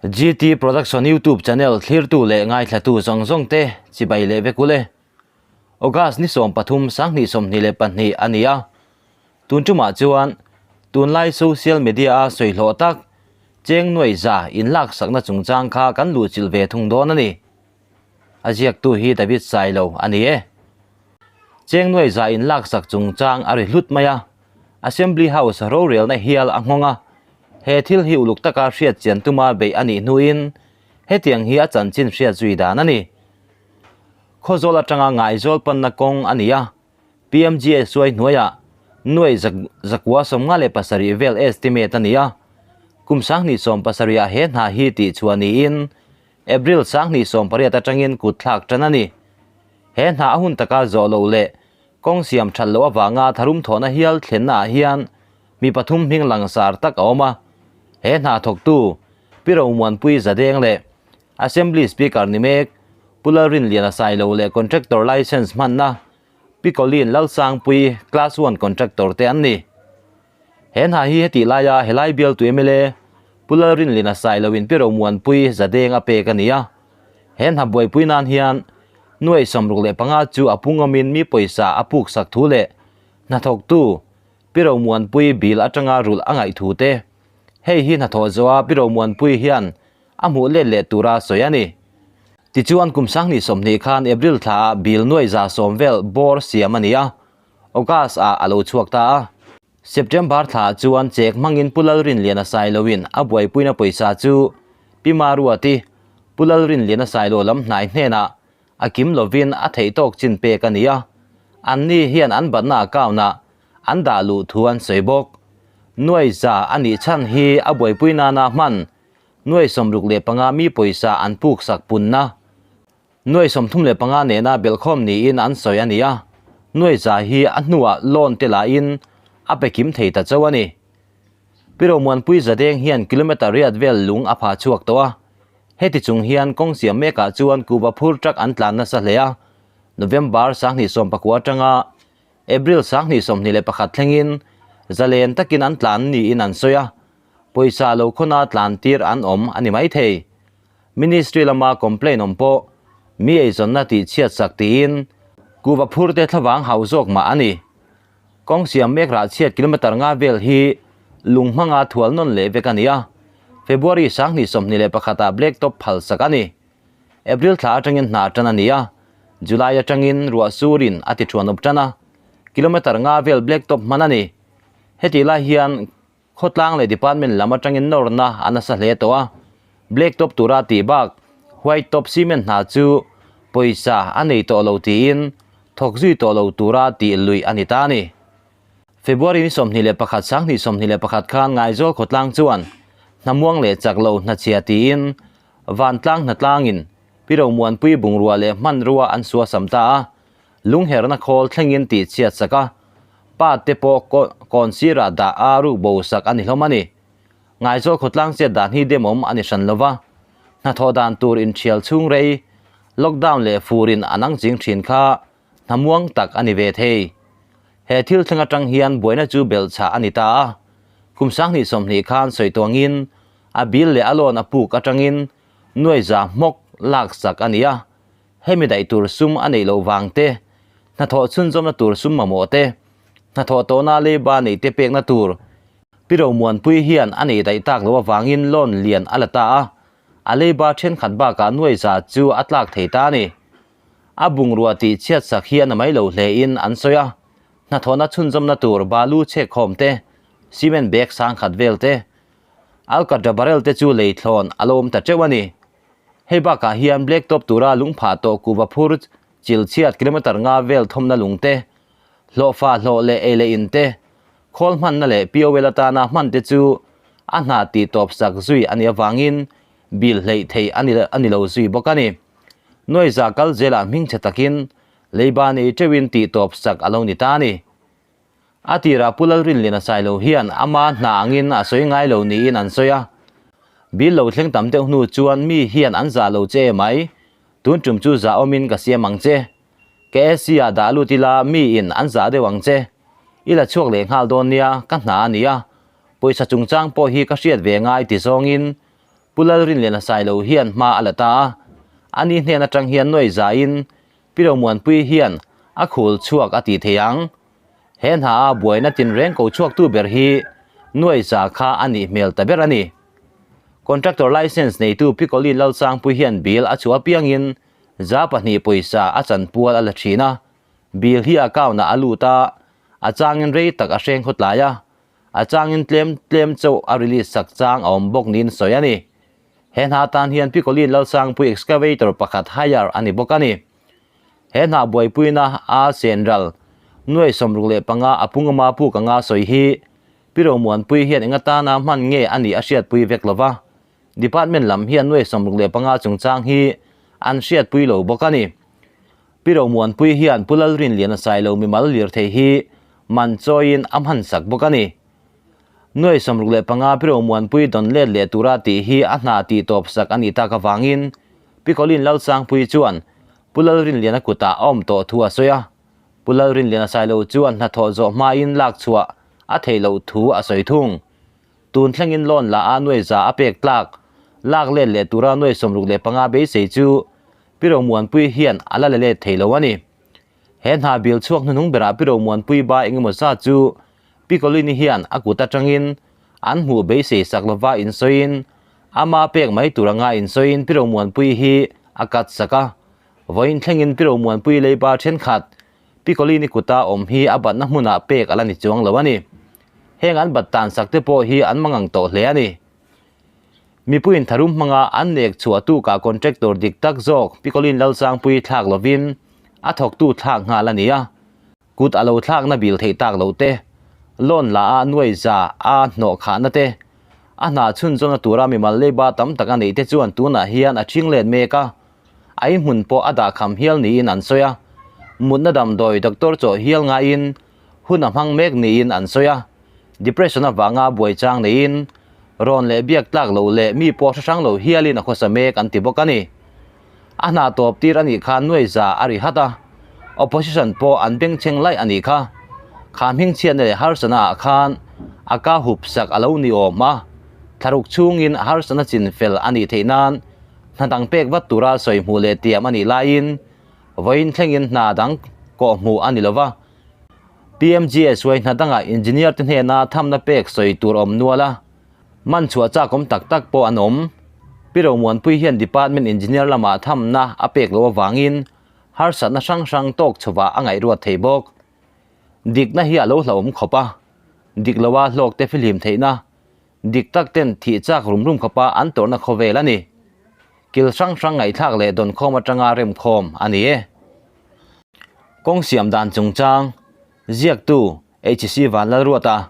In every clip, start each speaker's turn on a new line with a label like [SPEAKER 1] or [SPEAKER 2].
[SPEAKER 1] GT Production YouTube channel thlirtu leh ngaithlatu zawng zawng te chibai leh vek ule. August ni 13 2022 a ni a. Tun tumah chuan tunlai social media a sawi hlawh tak cheng nuai za inlaksakna chungchang kha kan luhchilh ve thung dawn a ni. A ziaktu hi David Sailo a ni e. Cheng nuai za inlaksak chungchang a ri hlut mai a. Assembly House rorelna hial a nghawng a, he thil hi uluk taka hriat chian tuma beih a nih hnuin hetiang hi a chanchin hriat zui dan a ni. Khawzawl atanga Ngaizawl panna kawng a ni a, PMGA suai hnuaiah nuai zakua 57 vel estimate a ni a, kum 2017 ah he hna hi tihchhuah niin April 2018 atangin kut thlak tan a ni. He hna a hun taka zawh loh leh Kawng siam that loh avanga tharum thawhna hial thlenna ah hian mi pathum hming langsar tak a awm a. He hna thawktu Pi Romuanpui Zadeng leh Assembly Speaker ni mek Pu Lalrinliana Sailo leh Contractor Licence hmanna Pi Colleen Lalsangpui Class One Contractor te an ni. He hna hi hetih laia helai bialtu mla Pu Lalrinliana Sailoin Pi Romuanpui Zadeng a pek a ni a. He hna buaipui nan hian nuai 65 chu a pungawmin mi pawisa a puk sak thu leh hnathawktu Pi Romuanpui bill atanga rulh a ngaih thu te. Hei hi hnathawh zawha Pi Romuanpui hian a hmuh let leh tura sawi a ni. Tichuan kum 2020 khan April thlaah bill nuai 110 vel bawr siam a ni a, August ah a lo chhuak ta a. September thla chuan chek hmangin Pu Lalrinliana Sailoin a buaipuina pawisa chu Pi Maruati, Pu Lalrinliana Sailo lam hnai hnenah a kim lovin a theih tawk chin pek a ni a, anni hian an batna account-ah an dah luh thu an sawi bawk. Nuai za a nih chhan hi a buaipui nana hman nuai 65 mi pawisa an puksak punna Nuai 35 nena belhkhawm niin an sawi a ni a, nuai za hi a hnuah loan te lahin a pe kim thei ta chauh a ni. Pi Romuanpui Zadeng hian kilometre riat vel lung a pha chhuak tawh a, heti chung hian kawng siam mekah chuan kuhva phur truck an tlan nasa hle a, November 2019 atanga April 2021 thlengin zalen takin an tlan niin an sawi a, pawisa lo khawna tlan tir an awm a ni maithei. Ministry lama complaint awm pawh mi eizawnna tih chhiat sak tiin kuhva phur te thlavang hau zawk mah a ni. Kawng siam mek rah chhiat kilometre nga vel hi lung hmanga thual nawn leh vek a ni a, February 2021 ah black top phal sak a ni. April thla atangin hna tan a ni a, July atangin ruah surin a ti thuan awp tan a, kilometre nga vel black top hman a ni. Hetih lai hian Khawtlang leh department lam atangin nawrna a nasa hle tawh a, black top tura tih bak white top cement hna chu pawisa a nei tawh lo tiin thawk zui tawh lo tura tih luih a ni ta a ni. February ni 21 2021 khan Ngaizawl khawtlang chuan hnamuang leh chak lo hnachhia tiin vantlang hnatlangin Pi Romuanpui bungrua leh hmanrua an suasam ta a, lungherna khawl thlengin tih chhiat sak a, pa te pawh kawn sirah dah a ruk bo sak a ni hlawm a ni. Ngaizawl khawtlang chet dan hi demawm a ni hran lova, hnathawh dan tur inthial chhung rei, lockdown leh furin a nang ching thin kha hnamuang tak a ni ve thei. He thil thleng atang hian buaina chu belhchhah a ni ta a, kum 2020 khan sawi tuangin a bill leh a loan a puk atangin nuai za hmawk lak sak a ni a. Hemi daih tur sum a neih loh vang te, hnathawh chhunzawmna tur sum mamawh te, hnathawh tawhna leiba neih te pekna tur Pi Romuanpui hian a neih daih tak loh avangin loan lian a la ta a, a leiba thenkhat bakah nuai za chu a tlak thei ta a ni. A bungrua tih chhiat sak hi a na mai lo hlein an sawi a, hnathawhna chhunzawmna tur balu chhekkhawm te, cement bag sangkhat vel te, alkatra barrel te chu lei thlawn a lo awm ta teuh a ni. Hei bakah hian black top tura lung phah tawh kuhva phur chil chhiat kilometre nga vel thawmna lung te, hlawhfa hlawh leh ei leh in te, khawl hmanna leh POL atana hman te chu a hna tih tawp sak zui a nih avangin bill hleih theih a ni lo zui bawk a ni. Nuai za kal zelah hmingchhe takin leiba nei teuhin tih tawp sak a lo ni ta a ni. A tirah Pu Lalrinliana Sailo hian ama hna angin a sawi ngai lo niin an sawi a. Bill lo thleng tam deuh hnu chuan mi hian an zah lo che mai, tun tum chu zah awmin ka siam ang che. Ka AC ah dah lut ila mi in an zah deuh ang che. I la chhuak leh nghal dawn nia, ka hna a nia. Pawisa chungchang pawh hi ka hriat ve ngai ti zawngin. Pu Lalrinliana Sailo hian hma a la ta a, ani hnen atang hian nuai zaiin Pi Romuanpuii hian a khul chhuak a ti thei ang. He hna a buaina tinreng ko chhuaktu ber hi nuai za kha a nih hmel ta ber a ni. Contractor licence neitu Pi Colleen Lalsangpui hian bill a chhuah apiangin 200 pawisa a chanpual a la thin a, bill hi account ah a lut a, a changin rei tak a hreng khawtlai a, a changin tlem tlem chauh a release sak chang a awm bawk niin sawi a ni. He hna tan hian Pi Colleen Lalsangpui excavator pakhat hire a ni bawk a ni. He hna buaipuina a senral nuai 65 a pungama puk anga sawi hi Pi Romuanpui hian eng atana hman nge a nih a hriatpui vek lo va, Department lam hian nuai 65 chungchang hi an hriatpui lo bawk a ni. Pi Romuanpui hian Pu Lalrinliana Sailo mimal lirthei hi man chawiin a hmansak bawk a ni. Nuai 65 Pi Romuanpui dawn let leh tura tih hi a hna tih tawp sak a nih tak avangin Pi Colleen Lalsangpui chuan Pu Lalrinliana kutah a awm tawh thu a sawi a. Pu Lalrinliana Sailo chuan hnathawh zawh hmain lak chhuah a theih loh thu a sawi thung. Tun thlengin loan la a nuai za a pek tlak lak let leh tura nuai 65 beisei chu Pi Romuanpui hian a la la let thei lo a ni. He hna bil chhuak hnuhnung berah Pi Romuanpui ba engemaw zat chu Pi Colleen-i hian a kut atangin an hmuh beisei sak lova insawiin ama pek mai tur anga insawiin Pi Romuanpui hi a cut sak a. Vawiin thlengin Pi Romuanpui leiba thenkhat Pi Colleen-i kuta awm hi a batna hmunah pek a la ni chuang lo a ni. Heng an bat tan sak te pawh hi an mangang tawh hle a ni. Mipuiin tharum hmanga an nek chhuah tukah contractor dik tak zawk Pi Colleen Lalsangpui thlak lovin a thawktu thlak nghal a ni a. Kut a lo thlakna bil theih tak loh te, loan la a nuai za a hnawh khahna te, a hna chhunzawna tura mimal leiba tam tak a neih te chuan tunah hian a ṭhing let mek a, a inhmun pawh a dahkham hial niin an sawi a. Mutna damdawi doctor chawh hial ngaiin hun a hmang mek niin an sawi a. Depression avanga buai chang neiin rawn leh biak tlak loh leh mi pawh hre hrang lo hialin a khawsa mek an ti bawk a ni. A hna tawp tir a nih khan nuai za a ri hat a, opposition pawh an bengchheng laih a nih kha. Kha hmingchhiatna leh harsana ah khan a ka hup sak a lo ni awm a, thlaruk chhungin harsana chin fel a nih theih nan hna dang pek vat tura sawi hmuh leh tiam a nih laiin vawiin thlengin hna dang kawh hmuh a ni lo va. PMGSY hna dangah engineer te hnena thamna pek sawi tur awm nual a, man chhuah chak awm tak tak pawh an awm. Pi Romuanpui hian department engineer lamah thamna a pek loh avangin harsatna hrang hrang tawk chhovah a ngaihruat thei bawk. Dikna hi a lo hlauhawm khawp a, dik loa hlawk te fihlim theihna Dik tak ten thih chak rum rum khawpa an tawrhna khawvel a ni. Kil hrang hrang ngaihthlak leh dawnkhawm atanga remkhawm a ni e. Kawng siam dan chungchang, Ziaktu, HC Vanlalruata.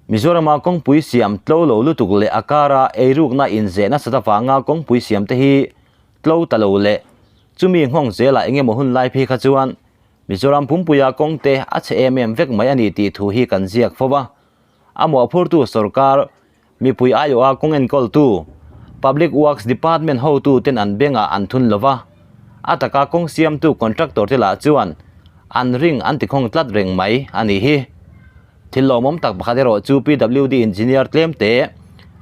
[SPEAKER 1] Mizorama kawngpui siam tlo lo lutuk leh a kara eirukna inzeh nasat avanga kawngpui siam te hi tlo ta lo leh chumi nghawng zelah engemaw hun lai phei kha chuan Mizoram pumpuia kawngte a chhe em em vek mai a ni tih thu hi kan ziak fo va. A mawhphurtu sorkar, mipui aiawha kawng enkawltu, Public Works Department hotu ten an bengah an thun lo va, a taka kawng siamtu contractor te lah chuan an ring an tikhawng tlat reng mai a nih hi. Thil lawmawm tak pakhat erawh chu PWD engineer tlemte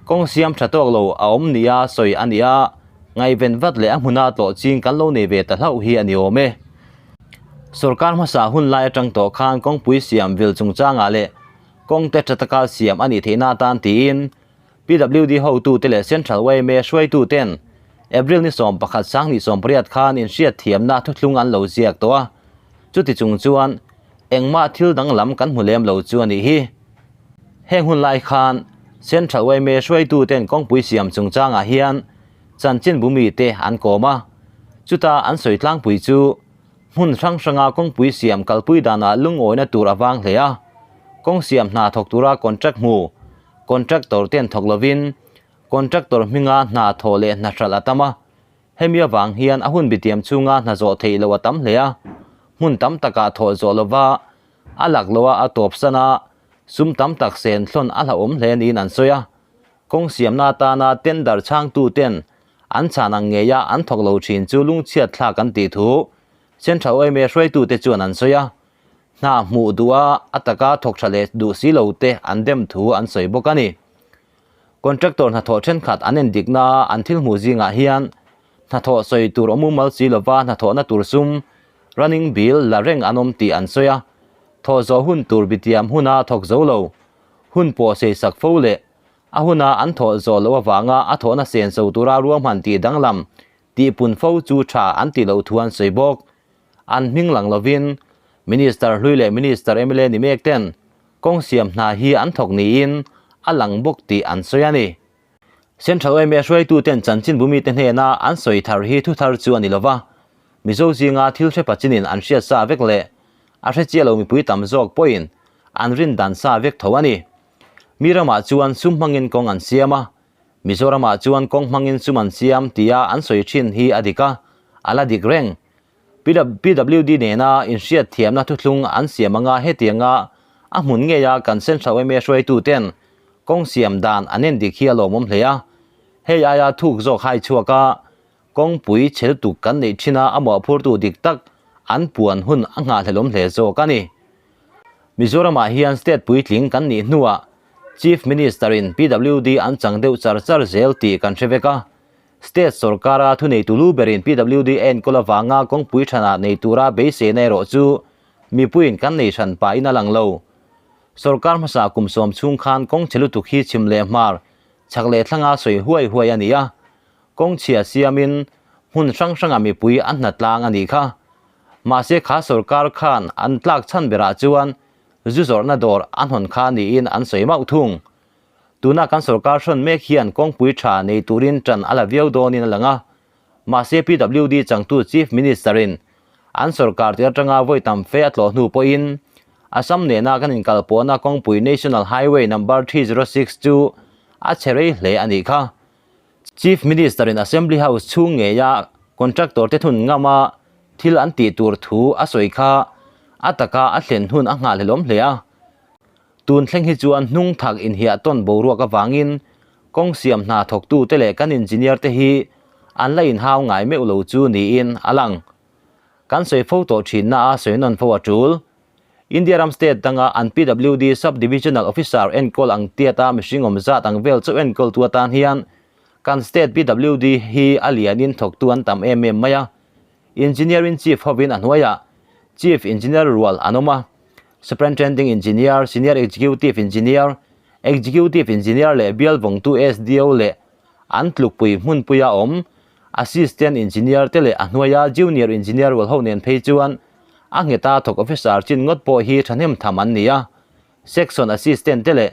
[SPEAKER 1] kawng siam tha tawk lo a awm nia sawi a ni a, ngaihven vat leh a hmuna tlawh ching kan lo nei ve ta hlauh hi a ni awm e. Sorkar hmasa hun lai atang tawh khan kawngpui siam vil chungchangah leh kawngte tha taka siam a nih theihna atan tiin PWD hotute leh Central yma hruaituten April ni 11 2018 khan inhriatthiamna thuthlung an lo ziak tawh a, chuti chung chuan engmah thil danglam kan hmu lem lo chu a nih hi. Heng hun lai khan Central yma hruaituten kawngpui siam chungchangah hian chanchinbu mite an kawm a, chuta an sawi tlangpui chu hmun hrang hranga kawngpui siam kalpui danah lungawina tur a vang hle a, kawng siam hna thawk tura contract hmu contractor ten thawk lovin contractor hminga hna thawh leh hna hralh a tam a, hemi avang hian a hun bitiam chhunga hna zawh theih loh a tam hle a, hmun tam takah thawh zawh lova a lak loha a tawp san a, sum tam tak sen thlawn a hlauhawm hle niin an sawi a. Kawng siamna atana tender chhangtu ten an chhan ang ngeia an thawk lo thin chu lungchhiat thlak an tih thu Central yma hruaitute chuan an sawi a. Hna hmuh duha a taka thawk tha leh duh si lo te an dem thu an sawi bawk a ni. Contractor hnathawh thenkhat an endikna a an thil hmuh zingah hian hnathawh sawi tur awm mumal si lova hnathawhna tur sum, running bill, la reng an awm tih an sawi a. Thawh zawh hun tur bitiam huna thawk zo lo, hun pawh seisak fo leh a huna an thawh zawh loh avanga a thawhna senso tura ruahman tih danglam tihpun fo chu tha an tih loh thu an sawi bawk. An hming lang lovin Minister hlui leh Minister mla ni mek ten kawng siam hna hi an thawk niin a lang bawk tih an sawi a ni. Central yma hruaituten chanchinbu mite hnena an sawi thar hi thu thar chu a ni lova, Mizo zinga thil hre pachinin an hriat sa vek leh a hre chiah lo mipui tam zawk pawhin an rin dan sa vek tho a ni. Mi ramah chuan sum hmangin kawng an siam a, Mizoramah chuan kawng hmangin sum an siam tia an sawi thin hi a dik a, a la dik reng. PWD nena inhriat thiamna thuthlung an siam anga hetianga a hmun ngeia kan Central yma hruaituten kawng siam dan an en dik hi a lawmawm hle a. Hei aia thuk zawk hai chhuak a, kawngpui chhel tuk kan neih thin a a mawhphurtu dik tak an puan hun a nghahhlelawm hle zawk a ni. Mizoramah hian state puitling kan nih hnuah Chief Minister-in PWD an chang deuh char char zel tih kan hre vek a. State sorkara thuneitu lu berin PWD a enkawl avanga kawngpui thanah nei tura beiseina erawh chu mipuiin kan nei hran pahin a lang lo. Sorkar hmasa kum sawm chhung khan kawng chhe lutuk hi chhim leh hmar, chhak leh thlanga sawi huai huai a ni a. Kawng chhia siamin hmun hrang hranga mipui an hna tlang a nih kha. Mahse kha sorkar khan an tlak chhan berah chuan zu zawrhna dawr an hawn kha niin an sawi mauh thung. Tuna kan sorkar hrawn mek hian kawngpui tha nei turin tan a la viau dawnin a lang a. Mahse PWD changtu Chief Minister-in an sorkar tir atanga vawi tam fe a tlawh hnu pawhin Assam nena kan inkalpawhna kawngpui National Highway Number 306 chu a chhe rei hle a nih kha. Chief Minister-in Assembly House chhung ngeia contractor te thun ngama thil an tih tur thu a sawi kha a taka a thlen hun a nghahhlelawm hle a. Tun thleng hi chuan hnung thak inhiah tawn boruak avangin kawng siam hna thawktute leh kan engineer te hi an la inhau ngai meuh lo chu niin a lang. Kan sawi fo tawh thinna a sawi nawn fo a tul. India ram state danga an PWD Sub-Divisional Officer enkawl ang tiata mihring awm zat ang vel chauh enkawltu atan hian kan state PWD hi a lianin thawktu an tam em em mai a. Engineer-in-Chief hovin a hnuaiah Chief Engineer rual an awm a, Superintending Engineer, Senior Executive Engineer, Executive Engineer leh bial vawngtu SDO leh an tlukpui hmunpuia awm Assistant Engineer te leh a hnuaia Junior Engineer rual ho nen phei chuan a ngheta thawk officer chin ngawt pawh hi thahnem tham an ni a, Section Assistant te leh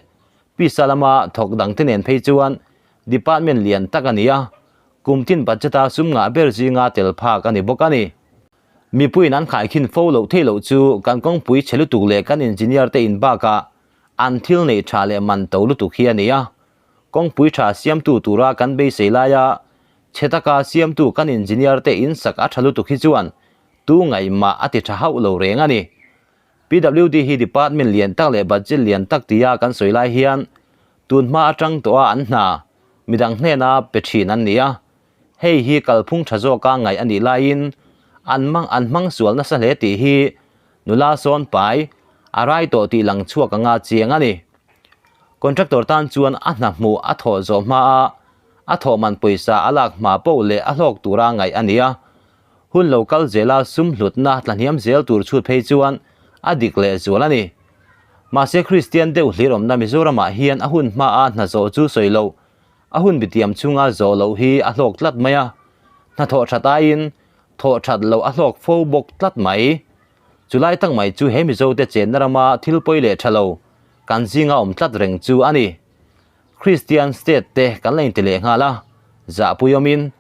[SPEAKER 1] pisa lama thawk dangte nen phei chuan Department lian tak a ni a, Kum tin budget-a sum ngah ber zinga tel phak a ni bawk a ni. Mipuiin an khaikhin fo loh theih loh chu kan kawngpui chhe lutuk leh kan engineer te in bakah an thil neih tha leh man to lutuk hi a ni a. Kawngpui tha siamtu tura kan beisei laia chhe taka siamtu kan engineer te in sak a tha lutuk hi chuan tu ngaihmah a ti tha hauh lo reng a ni. PWD hi department lian tak leh budget lian tak tia kan sawi lai hian Tun hma atang tawha an hna midang hnena pe thin an ni a, hei hi kalphung tha zawka ngaih a nih laiin an mang an hmang sual nasa hle tih hi nula sawn pai a rai tawh tih lang chhuak anga chiang a ni. Contractor tan chuan a hna hmuh a thawh zawh hma a, a thawh man pawisa a lak hma poh leh a hlawk tura ngaih a ni a, hun lo kal zela sum hlutna tlahniam zel tur chhut phei chuan a dik leh zual a ni. Mahse Kristian deuh hlir awmna Mizoramah hian a hun hmaa hna zawh chu sawi loh, a hun bitiam chunga zawh loh hi a hlawk tlat mai a, hnathawh that aiin thawh that loh a hlawk fo bawk tlat mai. Chulai tak mai chu he Mizote chenna rama thil pawi leh tha lo kan zinga awm tlat reng chu a ni. Kristian state te kan la inti leh nghal a, zahpui awmin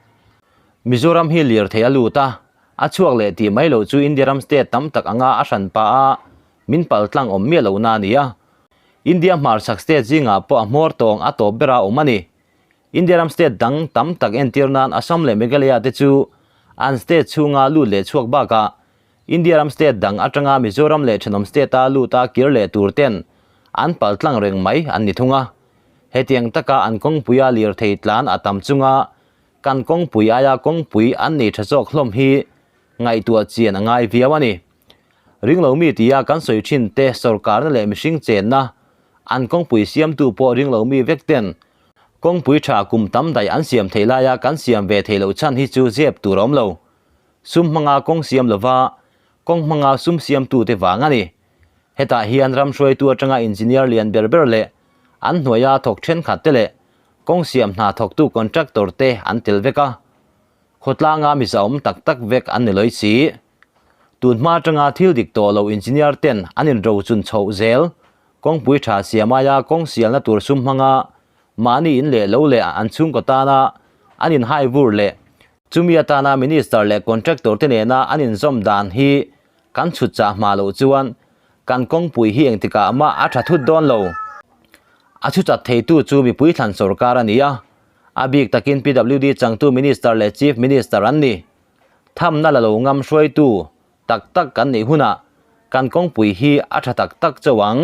[SPEAKER 1] Mizoram hi lirthei a lut a, a chhuak leh tih mai loh chu India ram state tam tak anga a hranpa a, Min pal tlang awm miah lohna a ni a. India hmarchhak state zingah pawh a hmawr tawng a tawp bera awm a ni. India ram state dang tam tak entir nan Assam leh Meghalaya te chu an state chhunga lut leh chhuak bakah India ram state dang atanga Mizoram leh thenawm state-a luta kir leh tur ten an pal tlang reng mai an ni thung a. Hetiang taka an kawngpuia lirthei tlan a tam chunga kan kawngpui aia kawngpui an nei tha zawk hlawm hi ngaihtuah chian a ngai viau a ni. Ringlo mi tia kan sawi thin te sorkarna leh mihring chenna an kawngpui siamtu pawh ringlo mi vek ten Kawngpui tha kum tam daih an siam theih laia kan siam ve theih loh chhan hi chu zep tur a awm lo. Sum hmanga kawng siam lova kawng hmanga sum siamtute vang a ni. Hetah hian ram hruaitu atanga engineer lian ber ber leh an hnuaia thawk thenkhat te leh kawng siam hna thawktu contractor te an tel vek a. Khawtlanga mizaawm tak tak vek an ni lawi si. Tun hma atanga thil dik tawh lo engineer ten an inrochun chhoh zel. Kawngpui tha siam aia kawng sialna tur sum hmanga mahni in leh lo leh an chhungkaw tana an inhai vur leh chumi atana minister leh contractor te nena an inzawm dan hi kan chhut chah hma loh chuan kan kawngpui hi engtikah mah a tha thut dawn lo. A chhu chat theitu chu mipui thlan sorkar a ni a, a bik takin PWD changtu minister leh chief minister an ni. Thamna la lo ngam hruaitu tak tak kan neih hunah kan kawngpui hi a tha tak tak chauh ang.